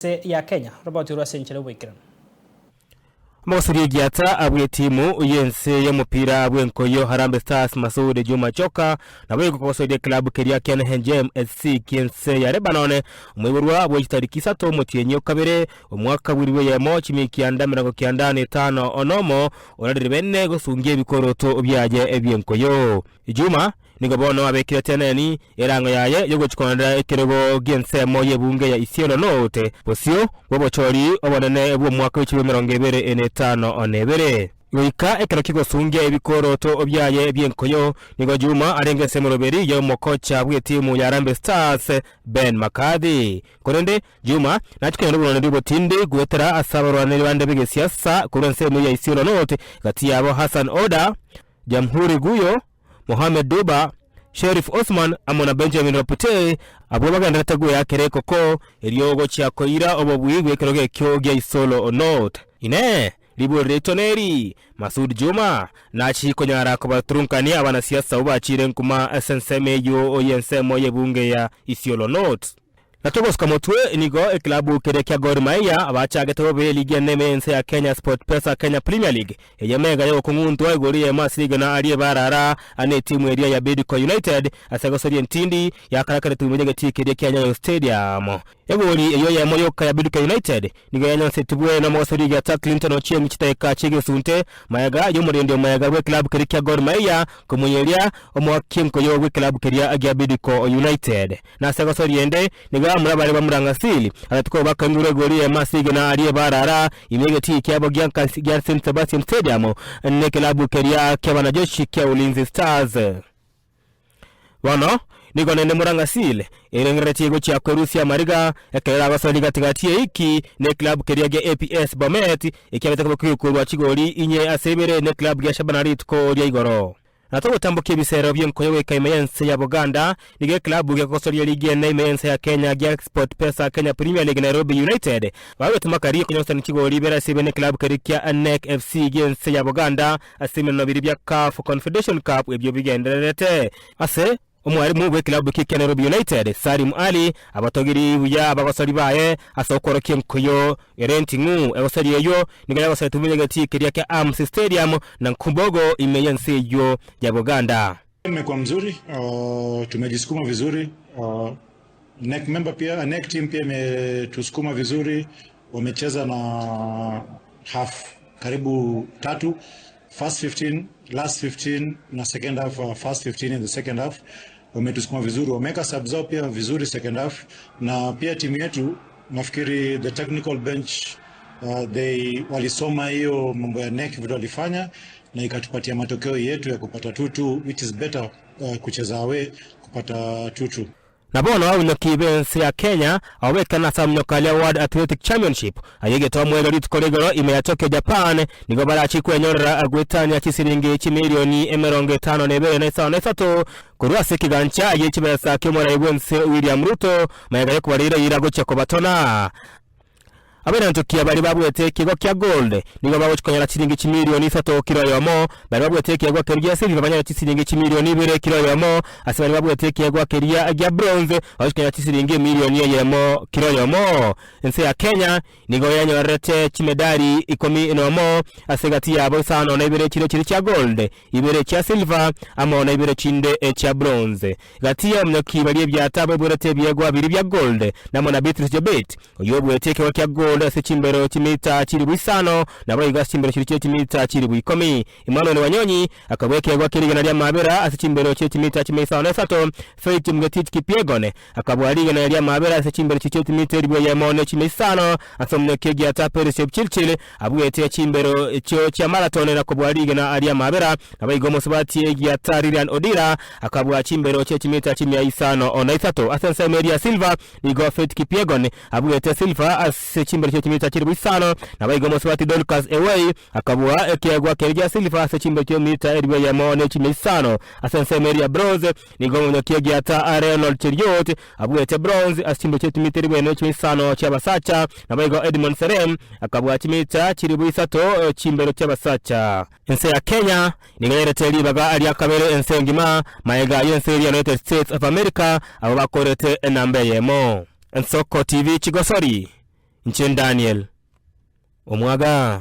Ense ya Kenya, roboti orwo ase enchera y'oboikeranu. Omogosori egiata bw'etimu y'ense y'omopira bw'enkoyo Harambee Stars Masoud Juma Choka naboigo kogosoria eklabu keria kia Nehenjem SC ki'ense ya Lebanon omoiborwa bwe chitariki isato omotienyi o kabere omwaka bw'eribu eyemo chimia kianda emerongo kianda na etano nomo orarire bene gosungia ebikoroto biaye bi'enkoyo. Juma Nigo bono abekire teneni erango yaye y'ogochia koonera ekerogo gi'ensemo y'ebunge ya Isiolo North, bosio bw'obochori obonene bw'omwaka bw'echilifu 25 na ebere. Goika ekero ki'ogosungia ebikoroto biaye bi'enkoyo, nigo Juma arenge ase emoroberi y'omokocha bw'etimu ya Harambee Stars, Ben McCarthy. Korende Juma nachie konyora oborwaneri obotindi goetera ase abarwaneri bande b'egesiasa korwa ensemo ya Isiolo North, gati yabo Hassan Oda, Jamhuri Guyo, Mohamed Duba, Sherif Osman amo na Benjamin Raputei, abwo bagendererete gweakera ekoko erio gochia koira obobui bw'ekerogo ekio gia Isolo North. Inee! Ribori riaito neri, Masud Juma nachi konyara kobatrunkania abanasiasa abwo bachiire nkuma ase ensemo eyio y'ensemo y'ebunge ya Isiolo North? Na togosuka motwe nigo eklabu keria kia Gor Mahia bachagete bobe eligi enene y'ense ya Kenya SportPesa Kenya Premier League eye mega yogokong'untwa igoro eyemo ase rigena aria ebarara ane etimu eria ya Bidco United ase gosoria entindi yakarakeretwe ime y'egetii keria kia Nyayo Stadium. Egori eyio eyemo yoka ya Bidco United nigo yanyansetibwe nomogosori Egiata Clinton Ochieng chidakika chi'egesunte magega y'omorendi omoyega bw'eklabu keria kia Gor Mahia komoyeria omoaki enkoyo bw'eklabu keria gia Bidco United. Na ase egosori ende nigo abamura baria bamurangasili, agatuko bakaingurwa igoro ri'eema ase rigena aria ebarara, ime egetii kiabo gia gia St Sebastian Stadium, na ekelabu keria ki'abanajeshi kia Ulinzi Stars. Bono nigo naende morangasile, erengereretie gochia kwerusia amariga, ekero eragosori gati-gati y'eiki na ekilabu keria gia APS Bomet, ekiabete koba kegokorwa chigori inye ase ibere nekilabu gia Shabana rituko ria igoro. Na togotambokia ebisero bi'enkoyo goika ime y'ense ya Boganda, nigo eklabu gegosoria ligi ene ime y'ense ya Kenya gia SportPesa Kenya Premier League Nairobi United bagwete makari okonyosani chigori ibere ase ibere neklabu keria kia NEC FC gi'ense ya Boganda ase emeneno biria bia CAF Confederation Cup ebio bigendererete. Ase omwarimu bw'ekilabu eke kia Nairobi United Salim Ali abatogiri buya abagosori baye ase okworokia enkoyo ere enting'u. Egosori eyio nigo yagosoretwe buna keria kia Arms Stadium na Nkumbogo ime y'ense eyio ya Buganda. Imekuwa mzuri tumejisukuma vizuri NEC member pia NEC team pia imetusukuma vizuri wamecheza na half karibu tatu first 15 last 15 na second half first 15 in the second half wametusukuma vizuri wameweka sub zao pia vizuri second half na pia timu yetu nafikiri the technical bench they walisoma hiyo mambo ya NEC vile walifanya na ikatupatia matokeo yetu ya kupata 2-2 which is better kucheza away kupata 2-2. Na bono abaminyoki b'ense ya Kenya abwo bekana ase amaminyoka aria World Athletic Championship ayegete omoerio rituko ria igoro ime ya Tokyo Japan nigo barachie kwenyorera goetania chisiringi chimilioni 52 na isano na isato korwa ase ekegancha gie chibesa ki'omorai bw'ense William Ruto magega yokobarira eira gochia kobatona. Abainantokia baria babuete ekeegwa kia gold nigo bagochia konyora chiringi chimilioni isato kera oyomo, baria babuete ekeegwa keria gia silver banyore chisiringi chimilioni ibere kera oyomo, ase baria babuete ekeegwa keria gia bronze bagochia konyora chisiringi emilioni eyemo kera oyomo. Ense ya Kenya nigo yanyorete chimedali ikomi nomo ase egati yabo isano na ibere chire chire chia gold, ibere chia silver, amo na ibere chinde echia bronze. Gati y'abaminyoki baria ebiata baiborete ebiegwa biria bia gold, namo na Beatrice Jebet, oyio obuetie ekeegwa kia gold ase chimbero chimita chilifu isano, naboigo ase chimbero chiria chie chimita chilifu ikomi. Emmanuel Wanyonyi akabua ekeegwa kia rigena ri'amaabera ase chimbero chie chimita chimia isano na isato, Faith Mgetich Kipyegon akabua rigena ri'amaabera ase chimbero chiria chie chimita elifu eyemo ne chimia isano, ase omonyoki egiata Peris Chepchirchir abuete chimbero echio chia marathon na kobua rigena ri'amaabera, naboigo omosubati egiata Lilian Odira akabua chimbero chie chimita chimia isano na isato. Ase ensemo eria silver nigo Faith Kipyegon abuete silver ase chimbero chie chimita chilifu isano, naboigo omosubati Dorcas Ewei akabua ekiegwa keria gia silver ase chimbero chi'emita elifu eyemo ne chimia isano. Ase ensemo eria bronze nigo omonyoki egiata Reynold Cheruiyot abuete bronze ase chimbero chie chimita elifu ene ne chimia isano chi'abasacha, naboigo Edmond Serem akabua chimita chilifu isato chimbero chi'abasacha. Ense ya Kenya nigo yairete ribaga ria kabere ense engima magega y'ense eria United States of America abwo bakorete enamba eyemo. Ensoko TV Chigosori. Inche Daniel Omwaga.